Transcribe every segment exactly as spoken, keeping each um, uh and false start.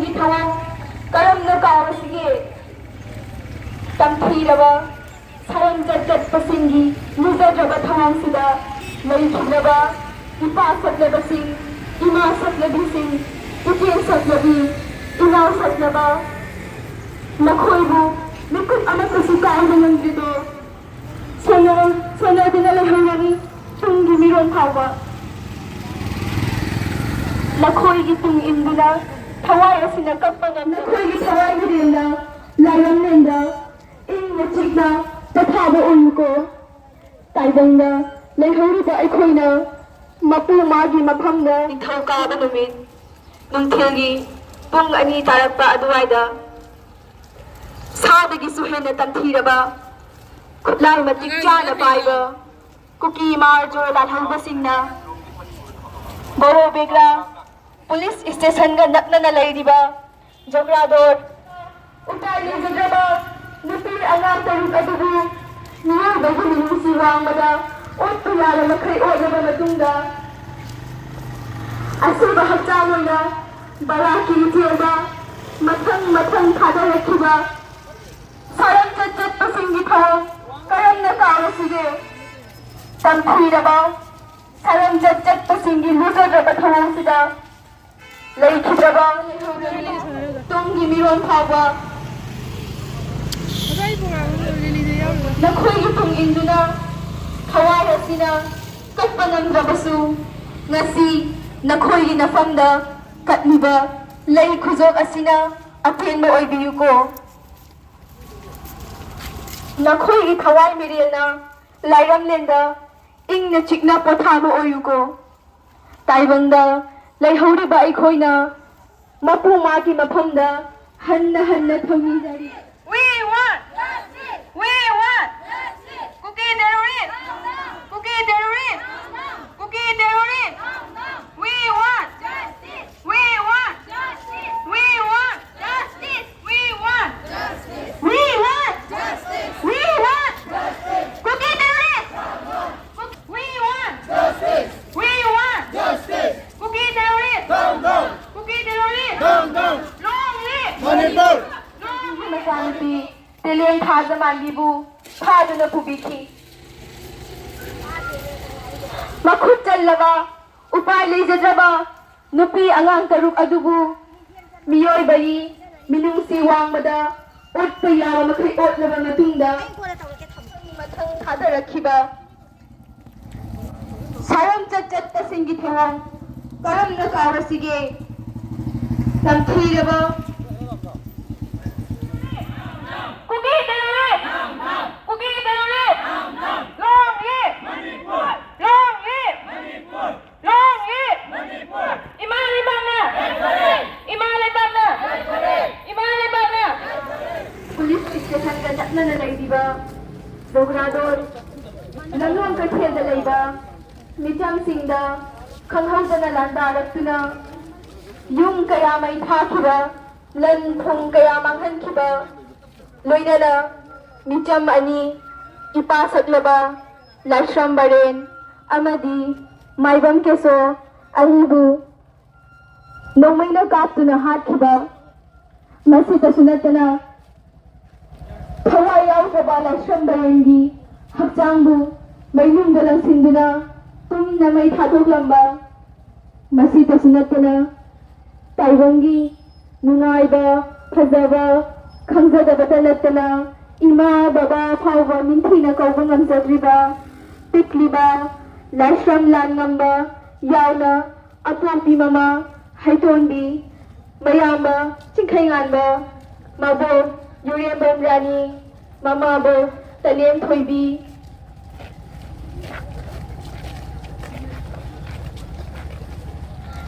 ꯒꯤ ꯊꯧꯑꯣꯡ ꯀꯔꯝꯅ ꯀꯥꯎꯔꯁꯤꯒꯦ? ꯇꯝꯊꯤꯔꯕ ꯁꯥꯔꯝ ꯆꯠ ꯆꯠꯄꯁꯤꯡꯒꯤ ꯂꯨꯖꯗ꯭ꯔꯕ ꯊꯧꯑꯣꯡꯁꯤꯗ ꯂꯩꯈꯤꯗ꯭ꯔꯕ ꯏꯄꯥ ꯁꯛꯂꯕꯁꯤꯡ, ꯏꯃꯥ ꯁꯛꯂꯕꯤꯁꯤꯡ, ꯏꯆꯦ ꯁꯛꯂꯕꯤ, ꯏꯅꯥꯎ ꯁꯛꯂꯕ ꯅꯈꯣꯏꯕꯨ ꯃꯤꯀꯨꯞ ꯑꯃꯠꯇꯁꯨ ꯀꯥꯏꯕ ꯉꯝꯗ꯭ꯔꯤꯗꯣ꯫ ꯁꯣꯟꯅ-, ꯁꯣꯟꯅꯗꯨꯅ ꯂꯩꯍꯧꯔꯅꯤ ꯇꯨꯡꯒꯤ ꯃꯤꯔꯣꯜ ꯐꯥꯎꯕ꯫ ꯅꯈꯣꯏꯒꯤ ꯇꯨꯡ ꯏꯟꯗꯨꯅ ꯊꯋꯥꯏ ꯑꯁꯤꯅ ꯀꯞꯄ ꯉꯝꯗꯕ ꯅꯈꯣꯏꯒꯤ ꯊꯋꯥꯏ ꯃꯤꯔꯦꯜꯅ ꯂꯥꯏꯔꯝꯂꯦꯟꯗ ꯏꯪꯅ ꯆꯤꯛꯅ ꯄꯣꯊꯥꯕ ꯑꯣꯏꯌꯨꯀꯣ꯫ ꯇꯥꯏꯕꯪꯗ ꯂꯩꯍꯧꯔꯤꯕ ꯑꯩꯈꯣꯏꯅ ꯃꯄꯨ ꯃꯥꯒꯤ ꯃꯐꯝꯗ ꯅꯤꯡꯊꯧꯀꯥꯕ ꯅꯨꯃꯤꯠ ꯅꯨꯡꯊꯤꯜꯒꯤ ꯄꯨꯡ ꯑꯅꯤ ꯇꯥꯔꯛꯄ ꯑꯗꯨꯋꯥꯏꯗ ꯁꯥꯗꯒꯤꯁꯨ ꯍꯦꯟꯅ ꯇꯝꯊꯤꯔꯕ ꯈꯨꯠꯂꯥꯏ ꯃꯇꯤꯛ ꯆꯥꯅ ꯄꯥꯏꯕ ꯀꯨꯀꯤ ꯃꯥꯔꯖꯣ ꯂꯥꯜꯍꯧꯕꯁꯤꯡꯅ ꯕꯣꯔꯣ ꯕꯦꯒ꯭ꯔꯥ ꯄꯨꯂꯤꯁ ꯁ꯭ꯇꯦꯁꯟꯒ ꯅꯛꯅꯅ ꯂꯩꯔꯤꯕ ꯖꯒ꯭ꯔꯥꯗꯣꯔ ꯎꯄꯥꯏ ꯂꯩꯖꯗ꯭ꯔꯕ ꯅꯨꯄꯤ ꯑꯉꯥꯡ ꯇꯔꯨꯛ ꯑꯗꯨꯕꯨ ꯃꯤꯑꯣꯏꯕꯒꯤ ꯃꯤꯅꯨꯡꯁꯤ ꯋꯥꯡꯃꯗ ꯑꯣꯠꯄ ꯌꯥꯕ ꯃꯈꯩ ꯑꯣꯠꯂꯕ ꯃꯇꯨꯡꯗ ꯑꯁꯤꯕ ꯍꯛꯆꯥꯡ ꯑꯣꯏꯅ ꯕꯔꯥꯛꯀꯤ ꯏꯆꯦꯜꯗ ꯃꯊꯪ ꯃꯊꯪ ꯊꯥꯗꯔꯛꯈꯤꯕ ꯁꯥꯔꯝ ꯆꯠ ꯆꯠꯄꯁꯤꯡꯒꯤ ꯊꯧꯑꯣꯡ ꯀꯔꯝꯅ ꯀꯥꯎꯔꯁꯤꯒꯦ? ꯇꯝꯊꯤꯔꯕ ꯁꯥꯔꯝ ꯆꯠ ꯆꯠꯄꯁꯤꯡꯒꯤ ꯂꯨꯖꯗ꯭ꯔꯕ ꯊꯧꯑꯣꯡꯁꯤꯗ ꯂꯩꯈꯤꯗ꯭ꯔꯕ ꯇꯨꯡꯒꯤ ꯃꯤꯔꯣꯜ ꯐꯥꯎꯕ ꯅꯈꯣꯏꯒꯤ ꯇꯨꯡ ꯏꯟꯗꯨꯅ ꯊꯋꯥꯏ ꯑꯁꯤꯅ ꯀꯠꯄ ꯉꯝꯗ꯭ꯔꯕꯁꯨ ꯉꯁꯤ ꯅꯈꯣꯏꯒꯤ ꯅꯐꯝꯗ ꯀꯠꯂꯤꯕ ꯂꯩ ꯈꯨꯖꯣꯞ ꯑꯁꯤꯅ ꯑꯄꯦꯟꯕ ꯑꯣꯏꯕꯤꯌꯨꯀꯣ꯫ ꯅꯈꯣꯏꯒꯤ ꯊꯋꯥꯏ ꯃꯤꯔꯦꯜꯅ ꯂꯥꯏꯔꯝꯂꯦꯟꯗ ꯏꯪꯅ ꯆꯤꯛꯅ ꯄꯣꯊꯥꯕ ꯑꯣꯏꯌꯨꯀꯣ꯫ ꯇꯥꯏꯕꯪꯗ ꯂꯩꯍꯧꯔꯤꯕ ꯑꯩꯈꯣꯏꯅ ꯃꯄꯨ ꯃꯥꯒꯤ ꯃꯐꯝꯗ ꯍꯟꯅ ꯍꯟꯅ ꯊꯧꯅꯤꯖꯔꯤ꯫ We want! We want! Kuki terrorist! Kuki terrorist! Kuki terrorist! We want! We want! We want! We want! We want! We want! Kuki terrorist! We want! We want! Kuki terrorist! Kuki terrorist! ꯊꯥꯖꯃꯥꯟꯕꯤꯕꯨ ꯐꯥꯗꯨꯅ ꯄꯨꯕꯤꯈꯤ꯫ ꯃꯈꯨꯠ ꯆꯜꯂꯕ, ꯎꯄꯥꯏ ꯂꯩꯖꯗ꯭ꯔꯕ ꯅꯨꯄꯤ ꯑꯉꯥꯡ ꯇꯔꯨꯛ ꯑꯗꯨꯕꯨ ꯃꯤꯑꯣꯏꯕꯒꯤ ꯃꯤꯅꯨꯡꯁꯤ ꯋꯥꯡꯃꯗ ꯎꯠꯄ ꯌꯥꯕ ꯃꯈꯩ ꯎꯠꯂꯕ ꯃꯇꯨꯡꯗ, ꯃꯊꯪ ꯊꯥꯗꯔꯛꯈꯤꯕ ꯁꯥꯔꯝ ꯆꯠ ꯆꯠꯄꯁꯤꯡꯒꯤ ꯊꯧꯑꯣꯡ ꯀꯔꯝꯅ ꯀꯥꯎꯔꯁꯤꯒꯦ? ꯇꯝꯊꯤꯔꯕ ꯀꯨꯀꯤ ꯇꯔꯨꯛ! ꯀꯨꯀꯤ ꯇꯔꯨꯛ! Long live! Long live! Long live! ꯏꯃꯥ ꯂꯩꯕꯥꯛꯅ! ꯏꯃꯥ ꯂꯩꯕꯥꯛꯅ! ꯏꯃꯥ ꯂꯩꯕꯥꯛꯅ! ꯄꯨꯂꯤꯁ ꯁ꯭ꯇꯦꯁꯟꯒ ꯅꯛꯅꯅ ꯂꯩꯔꯤꯕ ꯖꯧꯒ꯭ꯔꯥꯗꯣꯜ ꯂꯝꯂꯣꯡ ꯀꯩꯊꯦꯜꯗ ꯂꯩꯕ ꯃꯤꯆꯝꯁꯤꯡꯗ ꯈꯪꯍꯧꯗꯅ ꯂꯥꯟꯗꯥꯔꯛꯇꯨꯅ ꯌꯨꯝ ꯀꯌꯥ ꯃꯩ ꯊꯥꯈꯤꯕ, ꯂꯟ ꯊꯨꯝ ꯀꯌꯥ ꯃꯥꯡꯍꯟꯈꯤꯕ, ꯂꯣꯏꯅꯅ ꯃꯤꯆꯝ ꯑꯅꯤ, ꯏꯄꯥ ꯁꯛꯂꯕ ꯂꯥꯏꯁ꯭ꯔꯝ ꯕꯔꯦꯟ ꯑꯃꯗꯤ ꯃꯥꯏꯕꯝ ꯀꯦꯁꯣ ꯑꯅꯤꯕꯨ ꯅꯣꯡꯃꯩꯅ ꯀꯥꯞꯇꯨꯅ ꯍꯥꯠꯈꯤꯕ꯫ ꯃꯁꯤꯇꯁꯨ ꯅꯠꯇꯅ, ꯊꯋꯥꯏ ꯌꯥꯎꯗ꯭ꯔꯕ ꯂꯥꯏꯁ꯭ꯔꯝ ꯕꯔꯦꯟꯒꯤ ꯍꯛꯆꯥꯡꯕꯨ ꯃꯩꯅꯨꯡꯗ ꯂꯪꯁꯤꯟꯗꯨꯅ ꯇꯨꯝꯅ ꯃꯩ ꯊꯥꯗꯣꯛꯂꯝꯕ꯫ ꯃꯁꯤꯇꯁꯨ ꯅꯠꯇꯅ, ꯇꯥꯏꯕꯪꯒꯤ ꯅꯨꯡꯉꯥꯏꯕ, ꯐꯖꯕ ꯈꯪꯖꯗꯕꯇ ꯅꯠꯇꯅ, ꯏꯃꯥ ꯕꯕꯥ ꯐꯥꯎꯕ ꯅꯤꯡꯊꯤꯅ ꯀꯧꯕ ꯉꯝꯖꯗ꯭ꯔꯤꯕ ꯄꯤꯛꯂꯤꯕ ꯂꯥꯏꯁ꯭ꯔꯝ ꯂꯥꯟꯉꯝꯕ ꯌꯥꯎꯅ, ꯑꯄꯣꯛꯄꯤ ꯃꯃꯥ ꯍꯩꯇꯣꯟꯕꯤ, ꯃꯌꯥꯝꯕ ꯆꯤꯡꯈꯩꯉꯥꯟꯕ, ꯃꯕꯣꯛ ꯌꯨꯔꯦꯝꯕꯝ ꯔꯥꯅꯤ, ꯃꯃꯥꯕꯣꯛ ꯇꯂꯦꯝ ꯊꯣꯏꯕꯤ,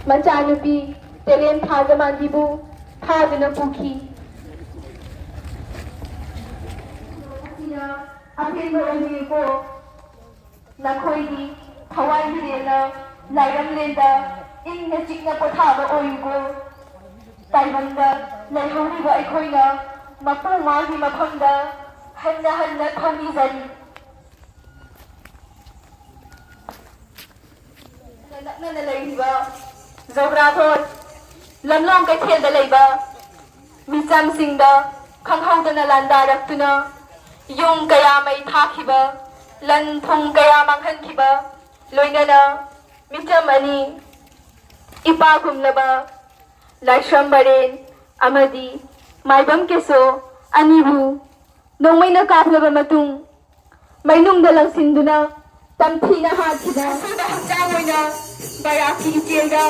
ꯃꯆꯥꯅꯨꯄꯤ ꯇꯦꯂꯦꯝ ꯊꯥꯖꯃꯥꯟꯕꯤꯕꯨ ꯐꯥꯗꯨꯅ ꯄꯨꯈꯤ꯫ ꯑꯁꯤꯅ ꯑꯄꯦꯟꯕ ꯑꯣꯏꯕꯤꯌꯨꯀꯣ꯫ ꯅꯈꯣꯏꯒꯤ ꯊꯋꯥꯏ ꯃꯤꯔꯦꯜꯅ ꯂꯥꯏꯔꯝꯂꯦꯟꯗ ꯏꯪꯅ ꯆꯤꯛꯅ ꯄꯣꯊꯥꯕ ꯑꯣꯏꯌꯨꯀꯣ꯫ ꯇꯥꯏꯕꯪꯗ ꯂꯩꯍꯧꯔꯤꯕ ꯑꯩꯈꯣꯏꯅ ꯃꯄꯨ ꯃꯥꯒꯤ ꯃꯐꯝꯗ ꯍꯟꯅ ꯍꯟꯅ ꯊꯧꯅꯤꯖꯔꯤ꯫ ꯅꯛꯅꯅ ꯂꯩꯔꯤꯕ ꯖꯧꯒ꯭ꯔꯥꯊꯣꯏ ꯂꯝꯂꯣꯡ ꯀꯩꯊꯦꯜꯗ ꯂꯩꯕ ꯃꯤꯆꯝꯁꯤꯡꯗ ꯈꯪꯍꯧꯗꯅ ꯂꯥꯟꯗꯥꯔꯛꯇꯨꯅ ꯌꯨꯝ ꯀꯌꯥ ꯃꯩ ꯊꯥꯈꯤꯕ, ꯂꯟ ꯊꯨꯝ ꯀꯌꯥ ꯃꯥꯡꯍꯟꯈꯤꯕ, ꯂꯣꯏꯅꯅ ꯃꯤꯆꯝ ꯑꯅꯤ, ꯏꯄꯥꯒꯨꯝꯂꯕ ꯂꯥꯏꯁ꯭ꯔꯝ ꯕꯔꯦꯟ ꯑꯃꯗꯤ ꯃꯥꯏꯕꯝ ꯀꯦꯁꯣ ꯑꯅꯤꯕꯨ ꯅꯣꯡꯃꯩꯅ ꯀꯥꯞꯂꯕ ꯃꯇꯨꯡ ꯃꯩꯅꯨꯡꯗ ꯂꯪꯁꯤꯟꯗꯨꯅ ꯇꯝꯊꯤꯅ ꯍꯥꯠꯈꯤꯕ꯫ ꯑꯁꯤꯕ ꯍꯛꯆꯥꯡ ꯑꯣꯏꯅ ꯕꯔꯥꯛꯀꯤ ꯏꯆꯦꯜꯗ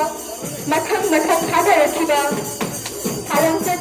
ꯃꯊꯪ ꯃꯊꯪ ꯊꯥꯗꯔꯛꯈꯤꯕ ꯊꯥꯔꯝꯆꯠ